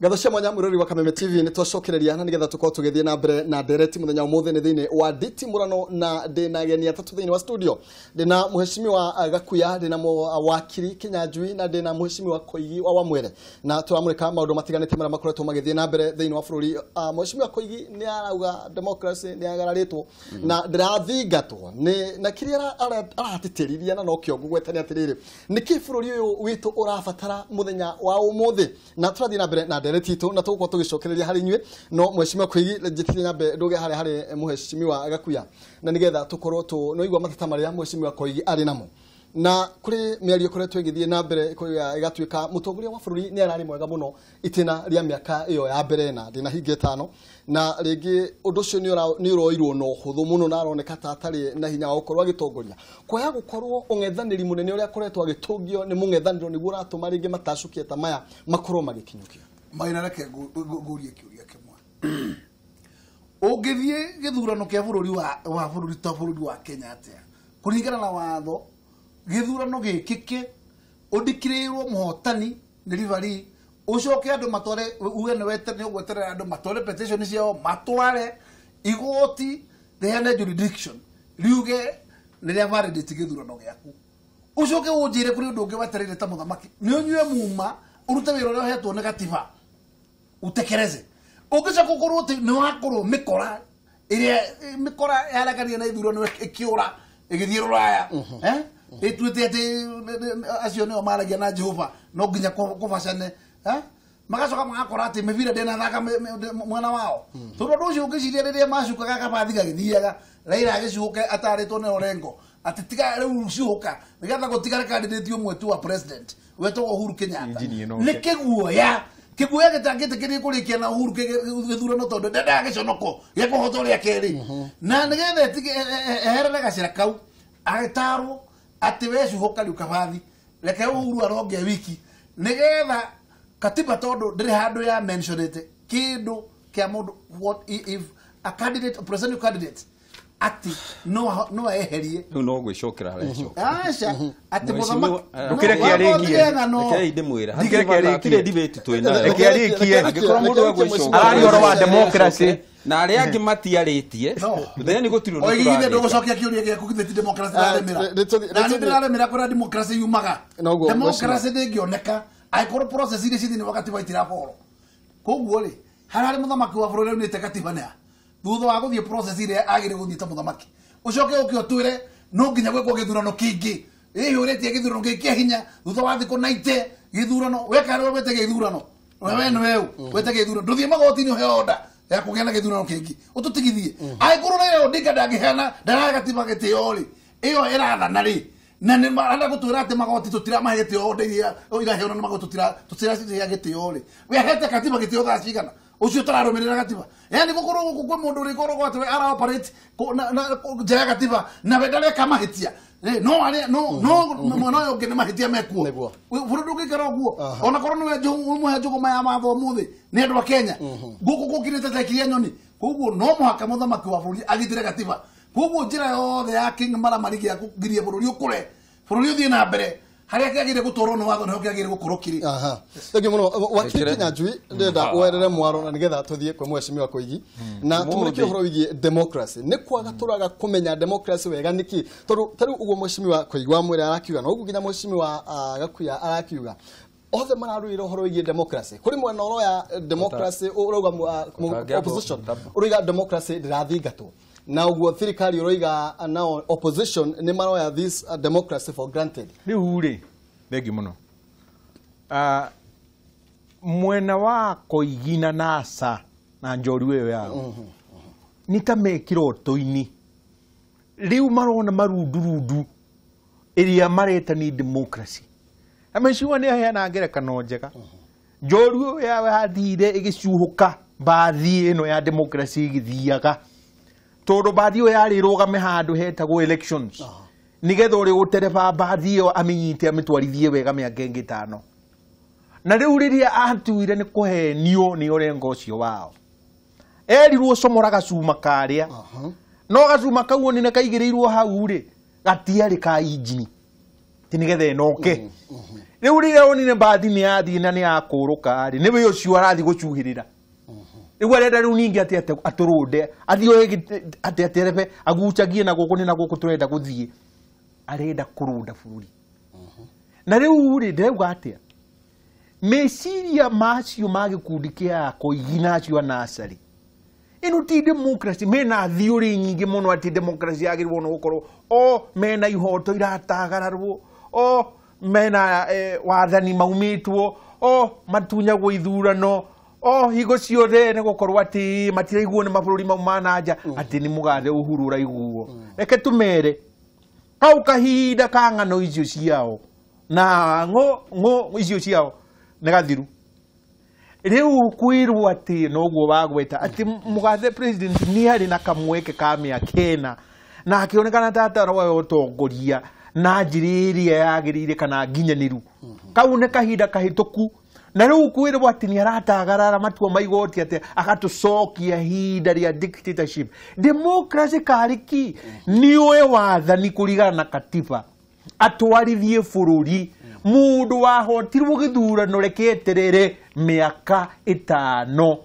Ngatho cia mwanya mwirori wa Kameme TV nĩ twacokereria na nĩgetha tũkorwo tũgĩthiĩ na mbere na ndereti mũthenya ũmũthĩ nĩ thĩinĩ wa Nditi Mũrano na ndĩna ageni atatũ thĩinĩ wa studio. Ndĩna mheshimiwa Gakuya, ndĩna wakiri Kinyanjui na ndĩna mheshimiwa Koigi wa Wamwere, na tũramũrĩka maũndũ matiganĩte marĩa makoretwo magĩthiĩ na mbere thĩinĩ wa bũrũri. Mheshimiwa Koigi nĩ arauga democracy nĩ yagararĩtwo na ndĩrathingatwo nĩ na kĩrĩa aratĩtĩrithia na nokĩo ngũgwetania atĩrĩrĩ, nĩkĩ bũrũri ũyũ witũ ũrabatara mũthenya wa ũmũthĩ, na tũrathiĩ na mbere na ndereti itũ na tũgũkorwo tũgĩcokereria harĩ inyuĩ. No mheshimiwa Koigi, njĩtĩrie nyambe nduge harĩa harĩ mheshimiwa Gakuya na nĩgetha tũkorwo no igua mateta marĩa mheshimiwa Koigi arĩ namo, na kũrĩ mĩario ĩkoretwo ĩgĩthiĩ na mbere ĩgatuĩka mũtongoria wa bũrũri nĩ ararĩ mwega mũno itĩna rĩa mĩaka ĩyo ya mbere na ndĩna hinga ĩtano, na rĩngĩ ũndũ ũcio nĩ ũroirwo na ũhũthũ mũno na aroneka ta atarĩ na hinya wa gũkorwo agĩtongoria. Kwaya gũkorwo ũng'ethanĩri mũnene ũrĩa akoretwo agĩtũngio nĩ mũng'ethanĩro nĩguo ũratũma rĩngĩ matacũkie ta maya makorwo magĩkinyũkio. Maina, reke ngũrie kĩũria kĩmwe. Ũngĩthiĩ gĩthurano kĩa bũrũri wa bũrũri ta bũrũri wa Kenya atĩa, kũringana na watho gĩthurano gĩkĩke ũndikĩrĩrwo mũhotani nĩ referee, ũcoke andũ matware, uge nĩ nĩ ũgweterera andũ matware petition ciao, matware igoti rĩheane jurisdiction riuge nĩ rĩa validate gĩthurano gĩaku, ũcoke ũnjĩre kũrĩ ũndũ ũngĩ wetereire ta mũthamaki nĩ ũnyue muma ũrute wĩra ũrĩa ũhetwo nĩ gatiba utekereze. Ũngĩcoka ũkorwo atĩ nĩ wakorwo mĩkora ĩrĩa mĩkora yarekania na ithurano ĩkĩũra ĩgĩthiĩ rũraya, ĩtuĩte atĩ acio nĩo maragia na Jehova no nginya kũbacane, magacoka magakora atĩ mĩbira ndĩnathaka mwena wao. Tondũ ũndũ ũcio ũngĩciria rĩrĩa macukaga kabathi gagĩthiaga Raila agĩcuhũke atarĩtwo nĩ Orengo atĩ tiga rĩu cuhũka nĩgetha gũtigare candidate ũmwe tu wa president wetagwo Uhuru Kenyatta. Nĩ kĩguoya kĩguoya gĩtangĩtĩkĩria kũrĩkia na Uhuru gĩthurano tondũ ndendaga gĩconoko gĩa kũhota ũrĩa kerĩ, na nĩgetha eherere gacĩra kau agĩtarwo atĩ we cuhũka rĩu kabathi reke Uhuru aronge wiki nĩgetha katiba, tondũ ndĩrĩ handũ ya mentionete kĩndũ kĩa mũndũ what if a candidate, a presidential candidate ati no eherie rĩu no gwĩcokera arecokera. Aca atĩ mũthamaki ndũkĩreke arĩkie, rekei ndĩmwĩre hatirĩ debate twĩ nayo, reke arĩkie. Angĩkorwo mũndũ egwĩcokera araria ũhoro wa democracy na arĩa angĩ matiarĩtie, then gũtirĩ ũndũ Oigithie ndũgũcokia kĩũria gĩaku githĩ ti democracy ndĩraremera. Na nĩ ndĩraremera kũrĩa democracy yumaga. Democracy ndĩngĩoneka angĩkorwo process iria ciĩ thĩinĩ wa katiba itiraborwo. Koguo rĩ, harĩa harĩ mũthamaki wa bũrũri aunĩte katiba nĩ ha? Thutha wa gũthiĩ process iria agĩrĩire gũthiĩ ta mũthamaki, ũcoke ũke ũtwĩre no nginya gwĩkwo gĩthurano kĩngĩ, ĩhũrĩtie gĩthurano gĩkĩ kĩa hinya thutha wa thikũ 90 gĩthurano weka rĩo wete gĩthurano we nĩ weũ wete gĩthurano ndũthiĩ magoti-inĩ ũheo order ya kũgĩa na gĩthurano kĩngĩ ũtũtigithie. Angĩkorwo Raila Odinga ndangĩheana ndarahe gatiba gĩtĩo rĩ, ĩyo ĩrathana rĩ, na nĩ marenda gũtwĩra atĩ magoti tũtiramahe gĩtĩo order iria iraheanwo nĩ magoti tũtiracihea gĩtĩo rĩ, we ahete katiba gĩtĩo thaa cigana? Ũcio ũtararũmĩrĩra gatiba, yani gũkorwo gũkũ kwĩ mũndũ ũrĩkoragwo atĩ we ara operate nja ya gatiba na we ndareka mahĩtia, no arĩa no mwena ũyũ ũngĩ nĩ mahĩtia mekuo. Bũrũri ndũngĩikara ũguo, ona korwo nĩwe ũmũhe njũgũma ya matho ũmũthĩ nĩ andũ a Kenya gũkũ gũkirĩte ta ikiria nyoni. Koguo no mũhaka mũthamaki wa bũrũri agitĩre gatiba. Koguo njĩra yothe ya King Maramari ya kũgiria bũrũri ũkũre, bũrũri ũthiĩ na mbere harĩa kĩagĩrĩire gũtwarwo nĩ watho nĩho kĩagĩrĩire gũkorwo kĩrĩ. Thank you mũno wakiri Kinyanjui, ndĩrenda werere mwaro na nĩgetha tũthiĩ kwĩ mheshimiwa Koigi na tũmũrĩkie ũhoro wĩgiĩ democracy. Nĩ kwaga tũraga kũmenya democracy wega nĩkĩ? Tondũ ta rĩu ũguo mheshimiwa Koigi wa Mwere arakiuga na ũguo nginya mheshimiwa Gakuya arakiuga, othe mararũĩra ũhoro wĩgiĩ democracy. Kũrĩ mwena ũroya democracy ũrauga opposition ũroiga democracy ndĩrathingatwo, na ũguo thirikari ũroiga nao opposition nĩ maroya this democracy for granted. Rĩu rĩ, thengiũ mũno. Mwena wa Koigi na NASA na njorua ĩyo yao nĩ ta mekĩroto-inĩ rĩu marona marundurundu ĩrĩa mareta nĩ democracy. Na mheshimiwa nĩ aheana ngerekano njega. Njorua ĩyo yao yathire ĩgĩcuhũka mbathi ĩno ya democracy ĩgĩthiaga, tondũ mbathi ĩyo yarĩ ĩrũgame handũ hetagwo elections nĩgetha ũrĩa ũtereba mbathi ĩyo amĩnyite amĩtwarithie wega mĩaka ĩngĩ ĩtano. Na rĩu rĩrĩa atuire nĩ kũhenio nĩ Orengo ũcio wao, erirwo comora gacuma karĩa, no gacuma kau onine kaigĩrĩirwo hau rĩ gatiarĩ ka injini. ti nigetha ĩnoke. Rĩu rĩrĩa onire mbathi nĩ yathiĩ na nĩ yakũrũka rĩ, nĩwe ũcio arathiĩ gũcuhĩrĩra. Rĩu arenda rĩu ningĩ atĩ atũrũnde athiĩ oe atĩ aterebe agucagie na gũkũ nĩ na gũkũ tũrenda gũthiĩ, arenda kũrũnda bũrũri. Na rĩu rĩ, ndĩrauga atĩa, meciria macio ma gĩkundi kĩa Koigi na acio a Nasarĩ, ĩno ti democracy, mena theory nyingĩ mũno atĩ democracy yagĩrĩirwo nĩ gũkorwo o mena ihoto iratagararwo, o mena wathani maumĩtwo, o matunyagwo ithurano, o higo ciothe nĩ gũkorwo atĩ matiraiguo nĩ mabũrũri mau ma na nja atĩ nĩ mũgathe Uhuru ũraiguo. Reke tũmere kau kahinda ka ng'ano icio ciao na ng'o icio ciao nĩ gathiru. Rĩu kwĩrwo atĩ noguo wagweta atĩ mũgathe president nĩ arĩ na kamweke ka mĩaka ĩna na akĩonekana ta ataroya ũtongoria na njĩra ĩrĩa yagĩrĩire kana nginyanĩru, kau nĩ kahinda kahĩtũku. Na rĩu kwĩrwo atĩ nĩ aratagarara matua ma igoti atĩ agatũcokia ihinda rĩa dictatorship. Democracy karĩ ki? Nĩ oe wathani kũringana na katiba, atwarithie bũrũri. Mũndũ wahotirwo gĩthurano reke eterere mĩaka 5,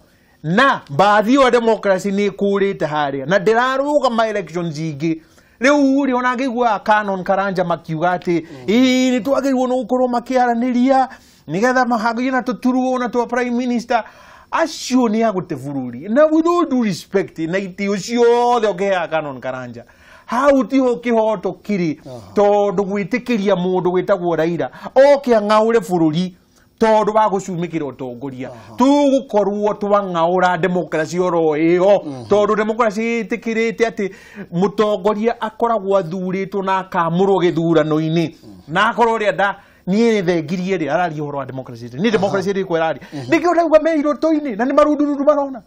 na mbathi ĩyo democracy nĩ ĩkũrĩte harĩa na ndĩrarũgama elections ingĩ. Rĩu rĩ, ona ngĩigua Canon Karanja makiuga atĩ ĩĩ nĩ twagĩrĩirwo nĩ gũkorwo makĩaranĩria nĩgetha mahagĩe na tũturuo na twa prime minister, acio nĩ agũte bũrũri. Na with all due respect na itĩo ciothe ũkĩheaga Canon Karanja, hau tiho kĩhoto kĩrĩ, tondũ gwĩtĩkĩria mũndũ wĩtagwo Raila oke ang'aũre bũrũri tondũ wa gũcumĩkĩra ũtongoria, tũgũkorwo twang'aũra democracy oro ĩyo, tondũ democracy ĩtĩkĩrĩte atĩ mũtongoria akoragwo athurĩtwo na akamũrwo gĩthurano-inĩ, na akorwo ũrĩa nda niĩ thengirie rĩ, araria ũhoro wa democracy nĩ democracy ĩrĩkũ ĩraria? Nĩkĩo ndauga me iroto-inĩ na nĩ marundurundu marona.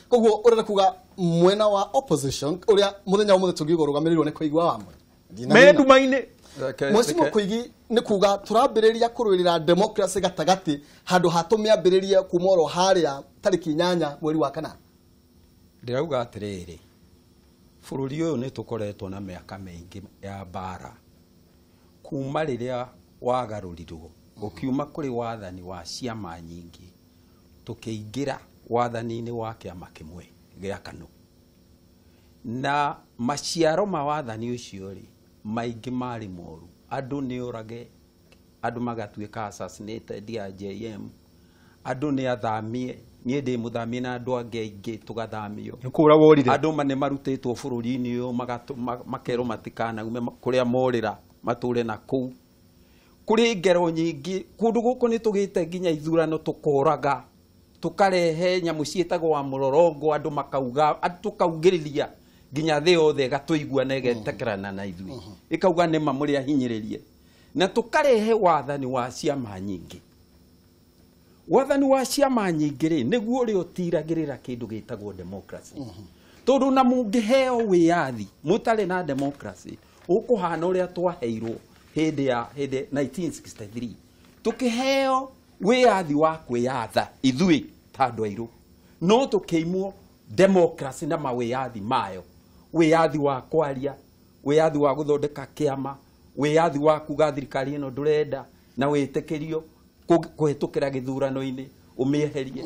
Koguo ũrenda kuga mwena wa opposition ũrĩa mũthenya wa ũmũthĩ tũngiuga ũrũgamĩrĩirwo nĩ Koigi wa Wamwe me nduma-inĩ. Mheshimiwa Koigi, nĩ kuga tũrambĩrĩria kũrũĩrĩra democracy gatagatĩ handũ ha tũmĩambĩrĩrie kuma oro harĩa tarĩki 8 mweri wa 4. Ndĩrauga atĩrĩrĩ, bũrũri ũyũ nĩ tũkoretwo na mĩaka mĩingĩ ya mbara kuma rĩrĩa wagarũrirwo ũkiuma kũrĩ wathani wa ciama nyingĩ tũkĩingĩra wathani-inĩ wa kĩama kĩmwe gĩa KANU. Na maciaro ma wathani ũcio rĩ, maingĩ marĩ moru. Andũ nĩ orage, andũ magatuĩka assassinated ya JM, andũ nĩ athamie, niĩ ndĩ mũthamie na andũ angĩ aingĩ tũgathamio. Nĩ kũra worire. Andũ nĩ marutĩtwo bũrũri-inĩ ũyũ, makerwo matikanaume kũrĩa morĩra matũre na kũu. Kũrĩ ngero nyingĩ, kũndũ gũkũ nĩ tũgĩte nginya ithurano tũkoraga, tũkarehe nyamũ ciĩtagwo wa mũrorongo, andũ makauga, tũkaugĩrĩria nginya thĩ yothe ĩgatũigua na ĩgetĩkĩrana na ithuĩ, ĩkauga nĩ ma mũrĩ ahinyĩrĩrie. Na tũkarehe wathani wa ciama nyingĩ. Wathani wa ciama nyingĩ rĩ, nĩguo ũrĩa ũtiragĩrĩra kĩndũ gĩtagwo democracy. Tondũ na mũngĩheo wĩyathi mũtarĩ na democracy, ũkũhana ũrĩa twaheirwo hĩndĩ ya 1963. Tũkĩheo wĩyathi wa kwĩyatha ithuĩ ta andũ airũ, no tũkĩimwo democracy na mawĩyathi mayo, wĩyathi wa kwaria, wĩyathi wa gũthondeka kĩama, wĩyathi wa kuga thirikari ĩno ndũrenda na wĩtĩkĩrio kũhĩtũkĩra gĩthurano-inĩ ũmĩeherie,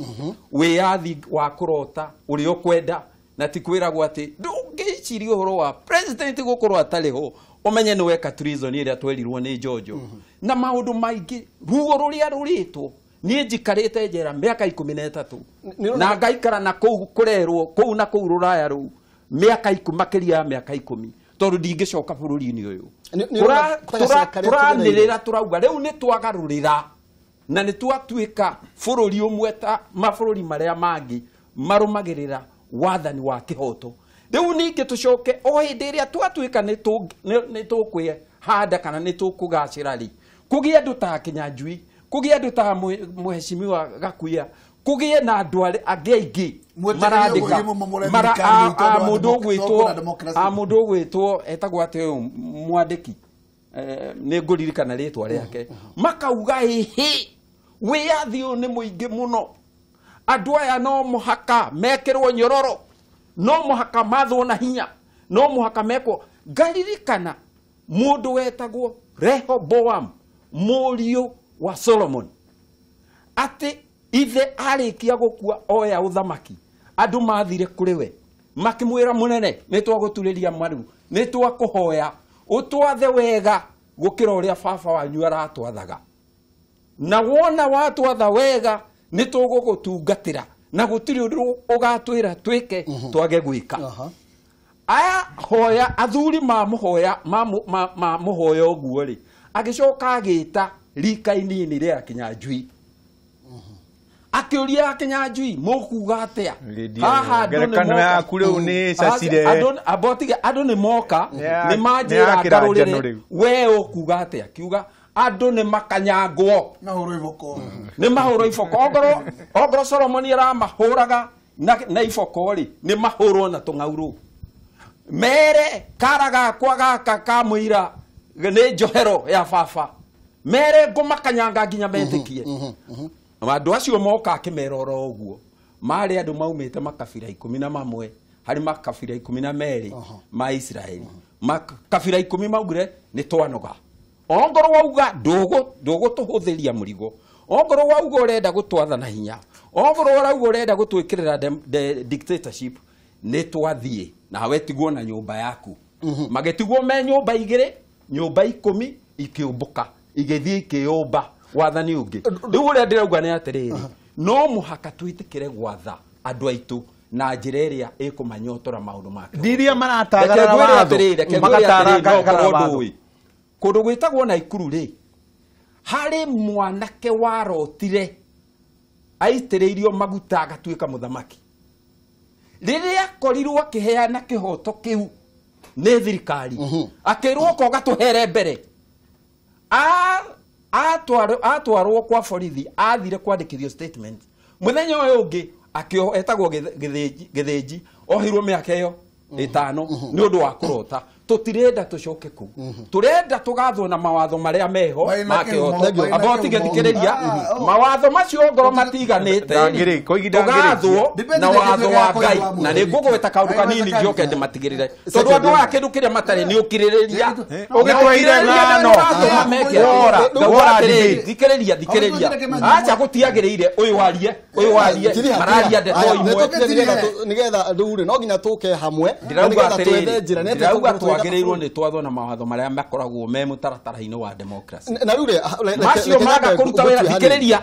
wĩyathi wa kũrota ũrĩa ũkwenda, na ti kwĩragwo atĩ ndũngĩciria ũhoro wa president gũkorwo atarĩ ho ũmenye nĩ weka treason ĩrĩa twerirwo nĩ Njonjo. Na maũndũ maingĩ, ruo rũrĩa rũrĩtwo, niĩ njikarĩte njera mĩaka 13 na ngaikara na kũu kũrerwo kũu na kũu rũraya rũu mĩaka 10, makĩria ya mĩaka 10, tondũ ndingĩcoka bũrũri-inĩ ũyũ. Tũranĩrĩra tũrauga rĩu nĩ twagarũrĩra na nĩ twatuĩka bũrũri ũmwe ta mabũrũri marĩa mangĩ marũmagĩrĩra wathani wa kĩhoto. Rĩu ningĩ tũcoke o hĩndĩ ĩrĩa twatuĩka nĩ tũkwĩhanda kana nĩ tũkũgacĩra rĩ, kũgĩe andũ ta Kĩnyanjui, kũgĩe andũ ta Mheshimiwa Gakuya, kũgĩe na andũ angĩ aingĩ marandĩka mũndũ ũgwĩtwo etagwo atĩ ũyũ mwandĩki, nĩ ngũririkana rĩtwa rĩake, makauga ĩhĩ wĩyathi ũyũ nĩ mũingĩ mũno, andũ aya no mũhaka mekĩrwo nyororo, no mũhaka mathwo na hinya, no mũhaka mekwo. Ngaririkana Mũndũ wetagwo Rehoboam mũriũ wa Solomon atĩ ithe arĩkia gũkua oya ũthamaki andũ mathire kũrĩ we makĩmwĩra mũnene nĩ twagũturĩria maru nĩ twakũhoya ũtwathe wega gũkĩra ũrĩa baba wanyu aratwathaga na wona watwatha wega nĩ tũgũgũtungatĩra na gũtirĩ ũndũ ũgatwĩra twĩke twage gwĩka. Aya hoya athuri mamũhoya mamũhoya ũguo rĩ agĩcoka agĩta rika inini rĩa Kinyanjui akĩũria Kinyanjui mũkuga atĩa haha ngerekano yaku rĩu nĩ cacire andũ nĩ moka nĩ manjĩra ngarũrĩre we ũkuga atĩa kiuga andũ nĩ makanyangwo nĩ mahũrwo iboko ongorwo Solomoni aramahũraga na iboko rĩ nĩ mahũrwo na tũng'aurũ mere kara gakwa gaka ka mũira nĩ njohero ya baba mere ngũmakanyanga nginya metĩkie. Andũ acio moka akĩmera oro ũguo marĩ andũ maumĩte makabira 11 harĩ makabira 12 ma Isiraeli makabira 10 maugire nĩ twanoga ongorwo wauga ndũgũtũhũthĩria mũrigo ongorwo wauga ũrenda gũtwatha na hinya ongorwo ũrauga ũrenda gũtwĩkĩrĩra dictatorship nĩ twathiĩ nawe tigwo na nyũmba yaku. Magĩtigwo me nyũmba igĩrĩ nyũmba 10 ikĩũmbũka igĩthiĩ ikĩyũmba wathani ũngĩ. Rĩu ũrĩa ndĩrauga nĩ atĩrĩrĩ no mũhaka twĩtĩkĩre gwatha andũ aitũ na njĩra ĩrĩa ĩkũmanyotora maũndũ make. Ndiria maratagarara watho magataragarara watho. Kũndũ gwĩtagwo Naikuru rĩ harĩ mwanake warotire aitĩrĩirio maguta agatuĩka mũthamaki. Rĩrĩa akorirwo akĩheana kĩhoto kĩu nĩ thirikari akĩrwo ko gatũhere mbere atwarwo kwa borithi athire kwandĩkithio statement mũthenya ũyũ ũngĩ akĩohwo etagwo Gĩthĩnji ohirwo mĩaka ĩyo 5 nĩ ũndũ wa kũrota. Tũtirenda tũcoke kũu tũrenda tũgathwo na mawatho marĩa meho ma kĩhoto abotige thikĩrĩria mawatho macio ngoro matiganĩte tũgathwo na watho wa Ngai na nĩ ngũgweta kaũndũ kanini njoke ndĩmatigĩrĩre tondũ andũ aya kĩndũ kĩrĩa matarĩ nĩ ũkirĩrĩria ũgĩtwaire ng'ano wora thikĩrĩria thikĩrĩria acha gũtiagĩrĩire ũyũ warie mararia ndeto imwe nĩgetha rĩu rĩ no nginya tũke hamwe nĩgetha twethe njĩra nĩ ndĩrauga twagĩrĩirwo nĩ twathwo na mawatho marĩa makoragwo me mũtaratara-inĩ wa democracy na rĩu rĩ macio maga kũruta wĩra thikĩrĩria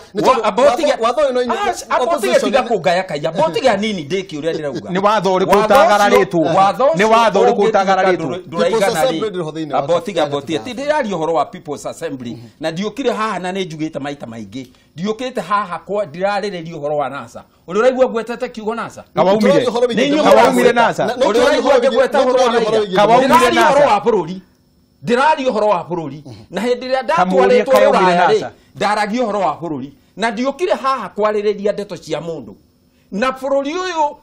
abotige tiga kũngaya kaiya abotige nini ndĩki ũrĩa ndĩrauga nĩ watho ũrĩkũ ũtagararĩtwo nĩ watho ũrĩkũ ũtagararĩtwo ndũraigana rĩ abotige abotige ti ndĩraria ũhoro wa People's Assembly na ndiũkire haha na nĩ njugĩte maita maingĩ ndiũkĩte haha kwa ndirarĩrĩria ũhoro wa NASA ũrĩa ũraigua ngwetete kiugo NASA kawaumire NASA ũrĩa ũraigua ngwetete ũhoro wa ndĩraria ũhoro wa bũrũri ndĩraria ũhoro wa bũrũri na hĩndĩ ĩrĩa ndatwarĩtwo rũraya rĩ ndaragia ũhoro wa bũrũri na ndiũkire haha kwarĩrĩria ndeto cia mũndũ na bũrũri ũyũ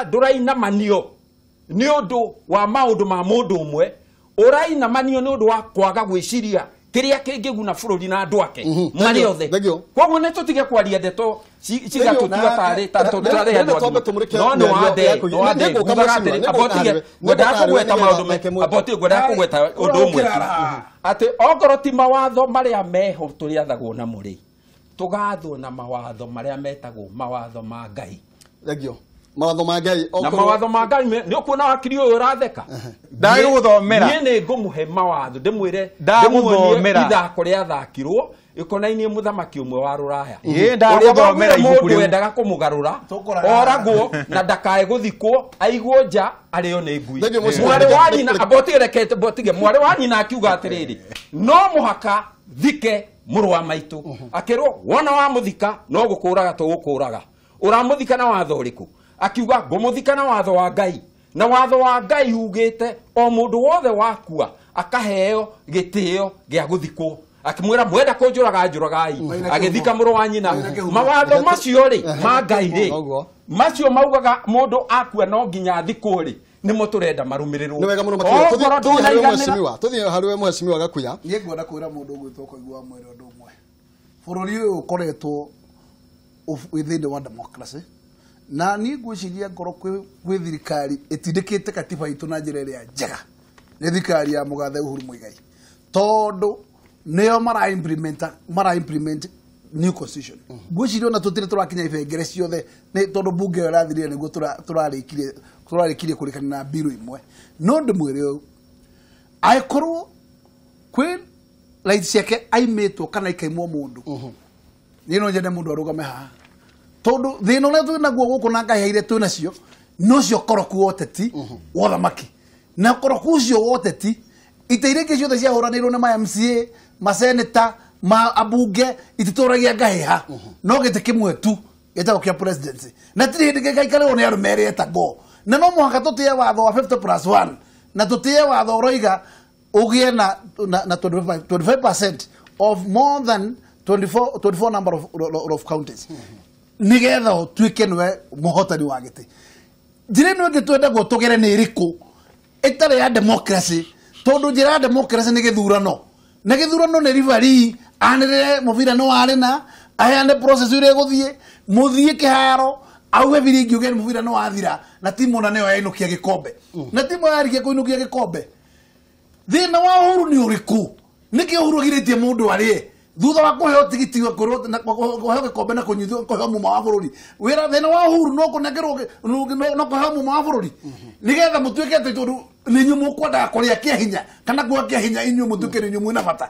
ndũrainamanio nĩ ũndũ wa maũndũ ma mũndũ ũmwe ũrainamanio nĩ ũndũ wa kwaga gwĩciria kĩrĩa kĩngĩguna bũrũri na andũ ake marĩ othe koguo nĩ tũtige kwaria ndeto cigatũtua tarĩ ta tũtarĩ andũ no nĩ wande abotige ngwendaga kũgweta maũndũ abotige ngwendaga kũgweta ũndũ ũmwe atĩ ongorwo ti mawatho marĩa meho tũrĩathagwo namo rĩ tũgathwo na mawatho marĩa metagwo mawatho ma Ngai. Thengio. Mawatho ma Ngai na mawatho ma Ngai nĩ ũkuona wakiri ũyũ ũratheka ndagũthomera niĩ nĩ ngũmũhe mawatho ndĩmwĩre ndagũthomera ithako rĩathakirwo ĩkonainie mũthamaki ũmwe wa rũraya ũrĩa mũndũ wendaga kũmũgarũra oragwo na ndakae gũthikwo aigwo nja arĩo nĩ ngui mwarĩ wa nyina abotige reke botige mwarĩ wa nyina akiuga atĩrĩrĩ no mũhaka thike mũrũ wa maitũ akĩrwo wona wamũthika no gũkũraga tũgũkũraga ũramũthika na watho ũrĩkũ akiuga ngũmũthika na watho wa Ngai na watho wa Ngai ugĩte o mũndũ wothe wakua akaheo gĩtĩo gĩa gũthikwo akĩmwĩra mwenda kũnjũraga njũragai agĩthika mũrũ wa nyina mawatho macio rĩ ma Ngai rĩ macio maugaga mũndũ akua no nginya athikwo rĩ nĩmo tũrenda marũmĩrĩrwo nĩ wega mũno makĩria tũthiĩ harĩ we mheshimiwa Gakuya niĩ ngwenda kwĩra mũndũ ũgwĩtwo Koigi wa Mwere ũndũ ũmwe bũrũri ũyũ ũkoretwo wĩ thĩinĩ wa democracy na niĩ ngwĩciria ngorwo kwĩ thirikari ĩtindĩkĩte katiba itũ na njĩra ĩrĩa njega Nĩ thirikari ya mũgathe Uhuru Muigai, tondũ nĩo mara implement new constitution. Ngwĩciria ona tũtirĩ tũrakinya ibengere ciothe, nĩ tondũ bunge ĩyo ĩrathirire nĩguo tũrarĩkirie kũrĩkania na mbirũ imwe. No ndĩmwĩre ũũ, angĩkorwo kwĩ right ciake aimĩtwo kana ikaimwo mũndũ, niĩ no nyende mũndũ arũgame haha, tondũ thĩna ũrĩa twĩ naguo gũkũ na ngahĩa iria twĩ nacio nocio koroku wa ũteti wa ũthamaki, na koroku ũcio wa ũteti ite iria ingĩ ciothe ciahũranĩirwo nĩ ma MCA, maseneta, ma abunge, ititũragia ngahĩha, no gĩtĩ kĩmwe tu gĩtagwo kĩa presidency, na tirĩ hĩndĩ gĩgaikarĩrwo nĩ arũme erĩ etagwo. Na no mũhaka tũtĩe watho wa 50+1, na tũtĩe watho ũroiga ũgĩe na 25% of more than 24 number of counties, nigetha ũtuĩke nĩwe mũhotani wa gĩtĩ. Njĩra ĩno ĩngĩ twendagwo tũgere nĩ ĩrĩkũ ĩtarĩ ya democracy? Tondũ njĩra ya democracy nĩ gĩthurano, na gĩthurano nĩ referee anĩrĩre mũbira nĩ warĩ na aheane process ũrĩa ĩgũthiĩ, mũthiĩ kĩharo, auge biringi uge mũbira nĩ wathira, na timu ona nĩyo yainũkia gĩkombe, na timu yarĩkia kũinũkia gĩkombe. Thĩna wa Uhuru nĩ ũrĩkũ? Nĩkĩ Uhuru agirĩtie mũndũ arĩe thutha wa kũheo tigiti wa kũheo gĩkombe na kũnyuithio kũheo muma wa bũrũri? Wĩra thĩna wa Uhuru no kũnengerwo no kũheo muma wa bũrũri, nĩgetha mũtuĩke atĩ tondũ nĩ inyuĩ mũkwendaga kũrĩa kĩa hinya kana kuoya kĩa hinya, inyuĩ mũtuĩke nĩ inyuĩ mwĩna bata.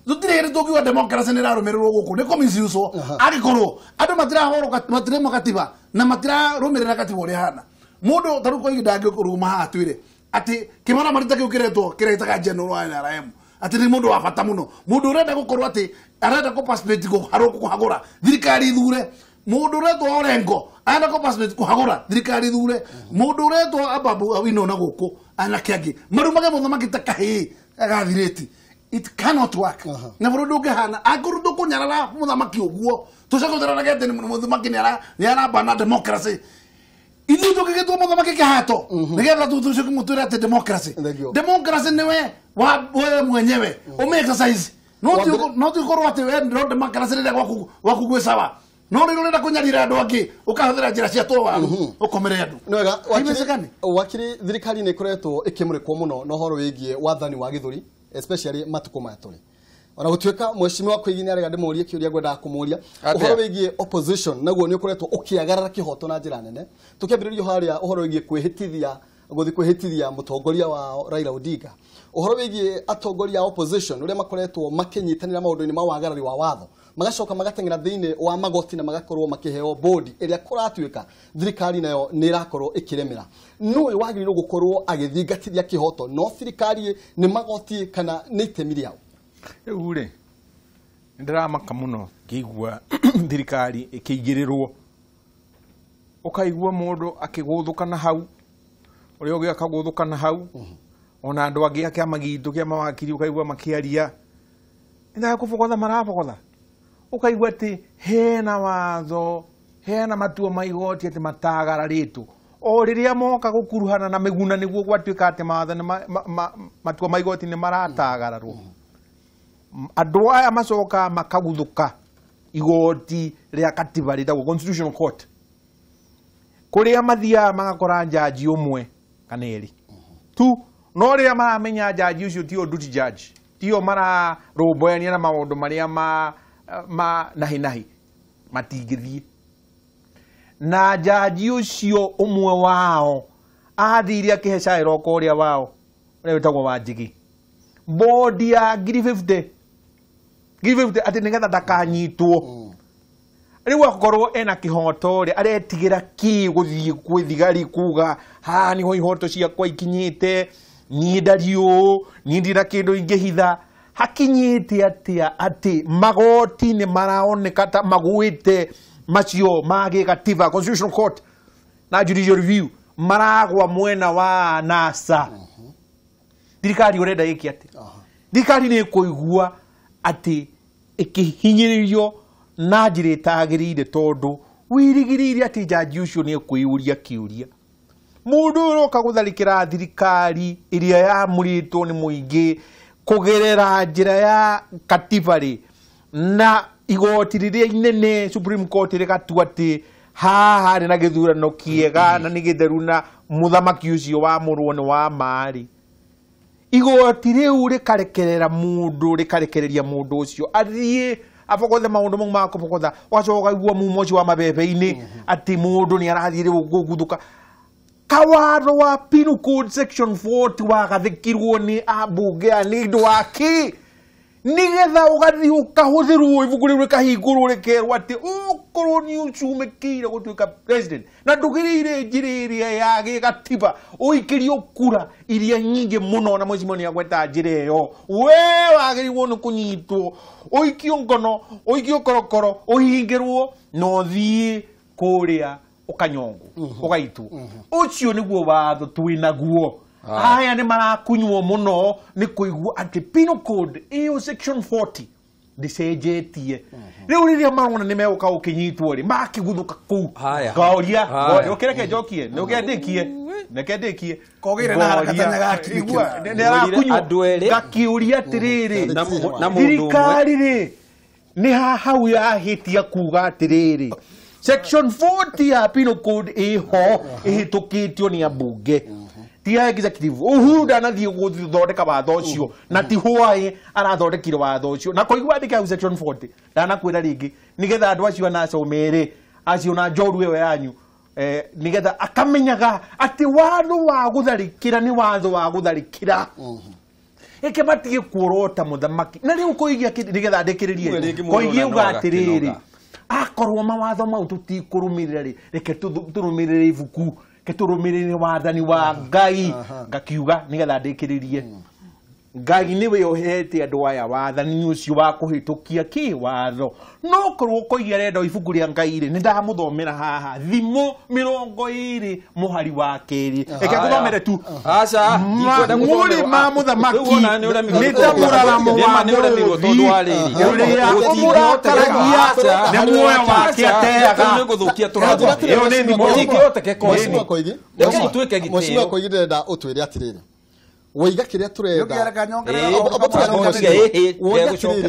Tũtirĩ hĩndĩ tũngiuga democracy nĩ ĩrarũmĩrĩrwo gũkũ, nĩ kũmisuse. Angĩkorwo andũ matirahũrwo, matirĩma katiba na matirarũmĩrĩra katiba ũrĩa ĩhana, mũndũ ta rĩu kwa ihinda angĩrũgama haha atwĩre atĩ kĩmaramari ta kĩu kĩretwo kĩretaga general wa NRM atĩ nĩ mũndũ wa bata mũno, mũndũ ũrenda gũkorwo atĩ arenda kũ participate kũhagũra thirikari ithure, mũndũ ũretwo Orengo arenda kũ participate kũhagũra thirikari ithure, mũndũ ũretwo Ababu Owino na gũkũ anake angĩ marumage mũthamaki ta kahĩĩ agathirĩti. It cannot work. Na bũrũri ndũngĩhana angĩkorwo ndũkũnyarara mũthamaki ũguo, tũcoke tũrarage atĩ mũthamaki nĩ arambana democracy. Ithuĩ tũngĩgĩtua mũthamaki kĩhato nĩgetha tũcoke mũtwĩre atĩ democracy? Thank you. Democracy nĩwe wa wewe mwenyewe ume exercise, no ti ũkorwo atĩ we no democracy rĩrĩa gwaku gwĩ sawa, no rĩrĩa ũrenda kũnyarira andũ angĩ ũkahũthĩra njĩra cia tũwaru ũkomere andũ. Nĩ wega. Haiwezekani. Wakiri, thirikari nĩ ĩkoretwo ĩkĩmũrĩkwo mũno na ũhoro wĩgiĩ wathani wa gĩthũri, especially matukũ maya tũrĩ, ona gũtuĩka mheshimiwa Koigi nĩ arega ndĩmũrie kĩũria ngwendaga kũmũria. Atĩa? Ũhoro wĩgiĩ opposition naguo nĩ ũkoretwo ũkĩagarara kĩhoto na njĩra nene, tũkĩambĩrĩria harĩa ũhoro wĩgiĩ kwĩhĩtithia, gũthiĩ kwĩhĩtithia mũtongoria wao Raila Odinga, ũhoro wĩgiĩ atongoria a opposition ũrĩa makoretwo makĩnyitanĩra maũndũ-inĩ ma wagarari wa watho, magacoka magateng'era thĩinĩ wa magoti na magakorwo makĩheo bodi ĩrĩa kũratuĩka thirikari nayo nĩ ĩrakorwo ĩkĩremera. Nũĩ wagĩrĩirwo gũkorwo agĩthingatithia kĩhoto, no thirikari, nĩ magoti, kana nĩ itemi rĩao? Rĩu rĩ, nĩ ndĩramaka mũno ngĩigua thirikari ĩkĩigĩrĩrwo, ũkaigua mũndũ akĩgũthũka na hau, ũrĩa ũngĩ akagũthũka na hau, ona andũ angĩ a kĩama gitũ kĩa mawakiri ũkaigua makĩaria nĩthaa kũbogotha marabogotha, ũkaigua atĩ hena watho, hena matua ma igoti atĩ matagararĩtwo. O rĩrĩa moka gũkuruhana na mĩguna nĩguo gwatuĩka atĩ mawatho nĩ matua ma igoti nĩ maratagararwo. Andũ aya macokaga makaguthũka igoti rĩa katiba rĩtagwo Constitutional Court, kũrĩa mathiaga magakora njanji ũmwe kana erĩ tu, no rĩrĩa maramenya njanji ũcio tio duty judge, tio mararũmbũyania na maũndũ marĩa ma nahi nahi, matingĩthiĩ. Na njanji ũcio ũmwe wao athire akĩhe Shylock ũrĩa wao ũrĩa wĩtagwo Wanjigi bodi ya ngiri 50, ngiri 50, atĩ nĩgetha ndakanyitwo. Rĩu akorwo ena kĩhoto rĩ, aretigĩra kĩ gũthiĩ gwĩ thigari kuga haha nĩho ihoto ciakwa ikinyĩte, niĩ ndariĩ ũũ, niĩ ndirĩ kĩndũ ingĩhitha? Hakinyĩte atĩa atĩ magoti nĩ maraoneka ta magwĩte macio ma gĩgatiba, Constitutional Court na judicial review maragwa mwena wa NASA? Thirikari ũrenda ĩke atĩa? Thirikari nĩ ĩkũigua atĩ ĩkĩhinyĩrĩrio na njĩra ĩtagĩrĩire, tondũ wĩrigĩrĩire atĩ njanji ũcio nĩ ekwĩyũria kĩũria, mũndũ ũyũ ũroka gũtharĩkĩra thirikari ĩrĩa yamũrĩtwo nĩ mũingĩ kũgerera njĩra ya katiba rĩ, na igoti rĩrĩa inene Supreme Court rĩgatua atĩ haha harĩ na gĩthurano kĩega na nĩ gĩtheru na mũthamaki ũcio wamũrwo nĩ wa ma rĩ, Igoti rĩu rĩkarekerera mũndũ, rĩkarekereria mũndũ ũcio athiĩ abogothe maũndũ mau ma kũbogotha, ũgacoka ũkaigua mumo ũcio wa mabebe-inĩ atĩ mũndũ nĩ arathiĩ rĩu kũguthũka. Kawatho wa Penal Code section 40 wagathĩkirwo nĩ ambunge a nĩ ũndũ wa kĩ? Nĩgetha ũgathiĩ ũkahũthĩrwo ibuku rĩu rĩkahingũrwo rĩkerwo atĩ ũkorwo nĩ ũcumĩkĩire gũtuĩka president na ndũgĩrĩire njĩra ĩrĩa ya gĩgatiba ũikĩrio kura iria nyingĩ mũno, na mheshimiwa nĩ agweta njĩra ĩyo, we wagĩrĩirwo nĩ kũnyitwo ũikio ngono, ũikio korokoro, ũhingĩrwo na ũthiĩ kũrĩa ũkanyongwo ũgaitwo. Ũcio nĩguo watho twĩnaguo. Aya nĩ marakunywo mũno nĩ kũigua atĩ Penal Code ĩyo section 40 ndĩcenjetie. Rĩu rĩrĩa marona nĩ megũka gũkĩnyitwo rĩ, makĩguthũka kũu. Ngoria, ũkĩreke njokie, nĩũkendĩkie, reke ndĩkie. Kogĩire na haraka tene gakinyĩkĩra. Nĩ arakunywo. Ngakiũria atĩrĩrĩ, thirikari rĩ nĩ hau yahĩtia kuga atĩrĩrĩ section 40 ya Penal Code ĩho ĩhĩtũkĩtio nĩ ambunge ti ya executive. Uhuru ndanathiĩ gũthondeka watho ũcio na ti hwaĩ arathondekire watho ũcio na koigua andĩke hau section 40 ndanakwĩra rĩngĩ nĩgetha andũ acio anacomere acio na njoru ĩyo yanyu nĩgetha akamenyaga atĩ watho wa gũtharĩkĩra nĩ watho wa gũtharĩkĩra. Eke matige kuorota mũthamaki na rĩu koigia nĩgetha ndĩkĩrĩrie koigie uga atĩrĩrĩ akorwo mawatho mau tũtikũrũmĩrĩra rĩ, reke tũrũmĩrĩre ibuku, reke tũrũmĩrĩre wathani wa Ngai. Ngakiuga nĩgetha ndĩkĩrĩrie Ngai nĩwe ũhete andũ aya wathani ũcio wa kũhĩtũkia kĩ watho. No korwo koigia arenda ibuku rĩa Ngai rĩ, nĩ ndamũthomera haha Thimo 20 mũhari wa 2. Reke ngũthomere tu. Aca, mũrĩ ma mũthamaki nĩ ta mũraramo wa mũrũthi ũrĩa ũmũrakaragia nĩ muoyo wake ateaga. Ĩyo nĩ thimo. Mheshimiwa Koigi ndĩrenda ũtwĩre atĩrĩrĩ, woiga kĩrĩa tũrenda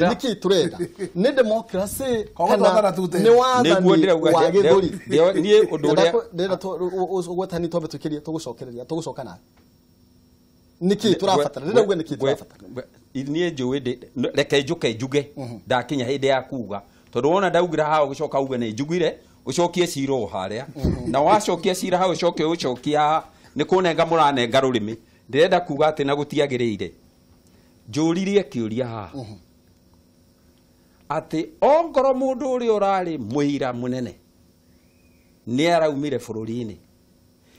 nĩkĩ tũrenda nĩ democracy kana nĩ wathani wa gĩthũri? Ndĩrenda ũgwetani twambe twĩkĩrie tũgũcokereria tũgũcoka nawe nĩkĩ tũrabatara. Ndĩrenda uge nĩkĩ tũrabatara. Niĩ njũĩ reke njũke njuge ndakinya hĩndĩ ya kuga, tondũ wona ndaugĩra haha ũgĩcoka uge nĩ njugire ũcokie cira o harĩa na wacokia cira hau ũcoke ũcokia haha nĩ kũnenga mũranenga rũrĩmĩ. Ndĩrenda kuga atĩ na gũtiagĩrĩire njũririe kĩũria haha atĩ ongorwo mũndũ ũrĩa ũrarĩ mũira mũnene nĩ araumire bũrũri-inĩ,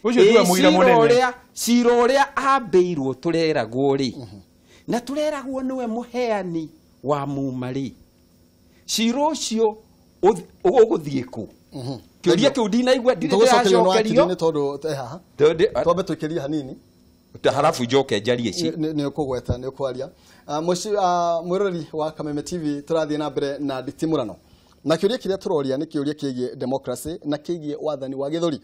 ũcio tiwe mũira mũnene, cira ũrĩa ambĩirwo tũreragwo rĩ, na tũreragwo nĩwe mũheani wa muma rĩ, cira ũcio ũgũthiĩ kũ? Kĩũria kĩu ndinaigua ndirĩ ndĩracokerio nĩ tondũ haha twambe twĩkĩrie hanini harafu njoke njarie ici nĩ ũkũgweta nĩ ũkwaria. Mwĩroreri wa Kameme TV tũrathiĩ na mbere na nditimũrano na kĩũria kĩrĩa tũroria nĩ kĩũria kĩgiĩ democracy na kĩgiĩ wathani wa gĩthũri.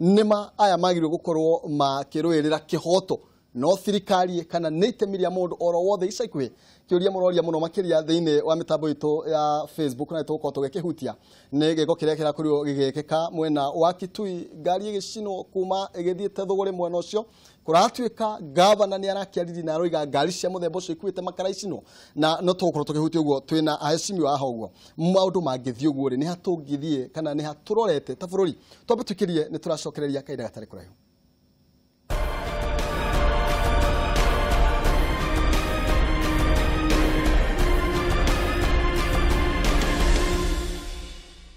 Nĩma aya magĩrĩirwo gũkorwo makĩrũĩrĩra kĩhoto no thirikari kana nĩ itemi rĩa mũndũ oro wothe ica ikuhĩ? Kĩũria mũroria mũno makĩria thĩinĩ wa mĩtambo itũ ya Facebook na tũgũkorwo tũgĩkĩhutia nĩ gĩko kĩrĩa kĩrakorirwo gĩgĩkĩka mwena wa Kitui, ngari ĩgĩcinwo kuma ĩgĩthiĩte thũgũrĩ mwena ũcio. Kũratuĩka gavana nĩ arakĩariri na aroiga ngari cia mũthemba ũcio ikuĩte makara icinwo, na no tũgũkorwo tũkĩhutia ũguo twĩna aheshimiwa haha ũguo. Maũndũ mangĩthiĩ ũguo rĩ, nĩ ha tũngĩthiĩ kana nĩ ha tũrorete ta bũrũri? Twambe twĩkĩrie nĩ tũracokereria kahinda gatarĩ kũraihu.